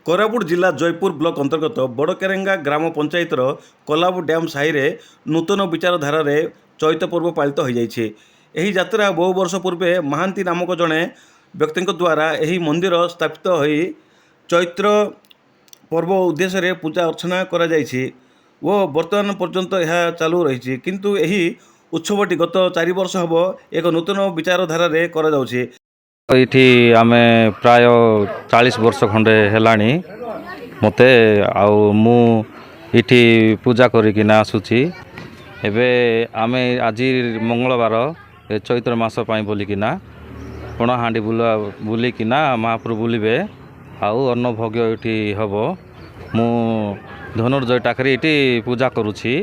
କୋରାପୁଟ ଜିଲ୍ଲା ଜୟପୁର ବ୍ଲକ ଅନ୍ତର୍ଗତ ବଡ଼କେରେଙ୍ଗା ଗ୍ରାମ ପଞ୍ଚାୟତର କୋଲାବ ଡ୍ୟାମ୍ ସାହିରେ ନୂତନ ବିଚାରଧାରାରେ ଚୈତ ପର୍ବ ପାଳିତ ହୋଇଯାଇଛି। ଏହି ଯାତ୍ରା ବହୁ ବର୍ଷ ପୂର୍ବେ ମହାନ୍ତି ନାମକ ଜଣେ ବ୍ୟକ୍ତିଙ୍କ ଦ୍ୱାରା ଏହି ମନ୍ଦିର ସ୍ଥାପିତ ହୋଇ ଚୈତ୍ର ପର୍ବ ଉଦ୍ଦେଶ୍ୟରେ ପୂଜା ଅର୍ଚ୍ଚନା କରାଯାଇଛି ଓ ବର୍ତ୍ତମାନ ପର୍ଯ୍ୟନ୍ତ ଏହା ଚାଲୁ ରହିଛି। କିନ୍ତୁ ଏହି ଉତ୍ସବଟି ଗତ 4 ବର୍ଷ ହେବ ଏକ ନୂତନ ବିଚାରଧାରାରେ କରାଯାଉଛି। ଏଇଠି ଆମେ ପ୍ରାୟ 40 ବର୍ଷ ଖଣ୍ଡେ ହେଲାଣି ମୋତେ, ଆଉ ମୁଁ ଏଇଠି ପୂଜା କରିକିନା ଆସୁଛି। ଏବେ ଆମେ ଆଜି ମଙ୍ଗଳବାର, ଏ ଚୈତ୍ର ମାସ ପାଇଁ ବୋଲିକିନା ପଣାହାଣ୍ଡି ବୁଲା ବୁଲିକିନା ମହାପ୍ରଭୁ ବୁଲିବେ ଆଉ ଅନ୍ନଭୋଗ ଏଇଠି ହେବ। ମୁଁ ଧନୁର୍ଜୟ ଟାକରି ଏଇଠି ପୂଜା କରୁଛି।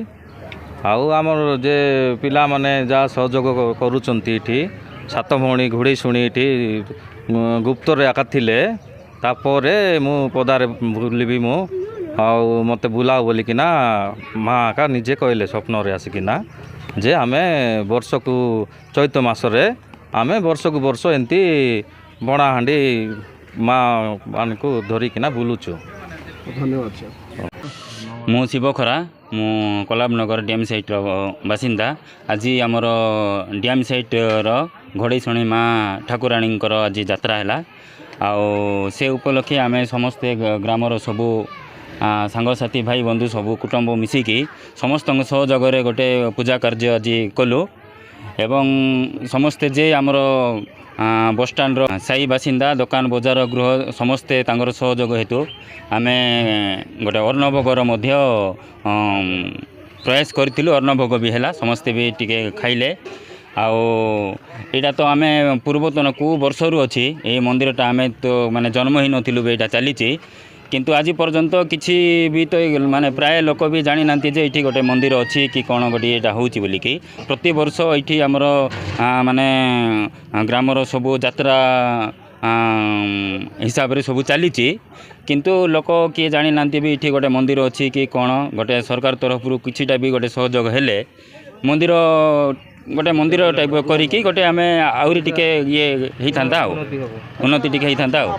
ଆଉ ଆମର ଯେ ପିଲାମାନେ ଯାହା ସହଯୋଗ କରୁଛନ୍ତି, ଏଇଠି ସାତ ଭଉଣୀ ଘୋଡ଼େଇ ଶୁଣି ଏଇଠି ଗୁପ୍ତରେ ଏକା ଥିଲେ। ତାପରେ ମୁଁ ପଦାରେ ବୁଲିବି ମୁଁ, ଆଉ ମୋତେ ବୁଲାଅ ବୋଲିକିନା ମା ଏକା ନିଜେ କହିଲେ ସ୍ୱପ୍ନରେ ଆସିକିନା ଯେ ଆମେ ବର୍ଷକୁ ଚୈତ ମାସରେ ଆମେ ବର୍ଷକୁ ବର୍ଷ ଏମିତି ପଣାହାଣ୍ଡି ମା ମାନଙ୍କୁ ଧରିକିନା ବୁଲୁଛୁ। ଧନ୍ୟବାଦ ସାର୍। ମୁଁ ଶିବ ଖରା, ମୁଁ କୋଲାବନଗର ଡ୍ୟାମ୍ ସାଇଟ୍ର ବାସିନ୍ଦା। ଆଜି ଆମର ଡ୍ୟାମ୍ ସାଇଟ୍ର ଘୋଡ଼େଇଶୁଣି ମା ଠାକୁରାଣୀଙ୍କର ଆଜି ଯାତ୍ରା ହେଲା। ଆଉ ସେ ଉପଲକ୍ଷେ ଆମେ ସମସ୍ତେ ଗ୍ରାମର ସବୁ ସାଙ୍ଗସାଥି, ଭାଇ ବନ୍ଧୁ, ସବୁ କୁଟୁମ୍ବ ମିଶିକି ସମସ୍ତଙ୍କ ସହଯୋଗରେ ଗୋଟେ ପୂଜା କାର୍ଯ୍ୟ ଆଜି କଲୁ। ଏବଂ ସମସ୍ତେ ଯେ ଆମର ବସଷ୍ଟାଣ୍ଡର ସାହି ବାସିନ୍ଦା, ଦୋକାନ ବଜାର, ଗୃହ ସମସ୍ତେ ତାଙ୍କର ସହଯୋଗ ହେତୁ ଆମେ ଗୋଟେ ଅନ୍ନଭୋଗର ମଧ୍ୟ ପ୍ରୟାସ କରିଥିଲୁ। ଅନ୍ନଭୋଗ ବି ହେଲା, ସମସ୍ତେ ବି ଟିକେ ଖାଇଲେ। ଆଉ ଏଇଟା ତ ଆମେ ପୂର୍ବତନ କେଉଁ ବର୍ଷରୁ ଅଛି ଏଇ ମନ୍ଦିରଟା, ଆମେ ତ ମାନେ ଜନ୍ମ ହେଇନଥିଲୁ ବି ଏଇଟା ଚାଲିଛି। କିନ୍ତୁ ଆଜି ପର୍ଯ୍ୟନ୍ତ କିଛି ବି ତ ମାନେ ପ୍ରାୟ ଲୋକ ବି ଜାଣିନାହାନ୍ତି ଯେ ଏଇଠି ଗୋଟେ ମନ୍ଦିର ଅଛି କି କ'ଣ ଗୋଟେ ଏଇଟା ହେଉଛି ବୋଲିକି। ପ୍ରତିବର୍ଷ ଏଇଠି ଆମର ମାନେ ଗ୍ରାମର ସବୁ ଯାତ୍ରା ହିସାବରେ ସବୁ ଚାଲିଛି, କିନ୍ତୁ ଲୋକ କିଏ ଜାଣିନାହାନ୍ତି ବି ଏଇଠି ଗୋଟେ ମନ୍ଦିର ଅଛି କି କ'ଣ। ଗୋଟେ ସରକାର ତରଫରୁ କିଛିଟା ବି ଗୋଟେ ସହଯୋଗ ହେଲେ ମନ୍ଦିର ଗୋଟେ ମନ୍ଦିର ଟାଇପ୍ କରିକି ଗୋଟେ ଆମେ ଆହୁରି ଟିକେ ଇଏ ହେଇଥାନ୍ତା, ଆଉ ଉନ୍ନତି ଟିକେ ହେଇଥାନ୍ତା ଆଉ।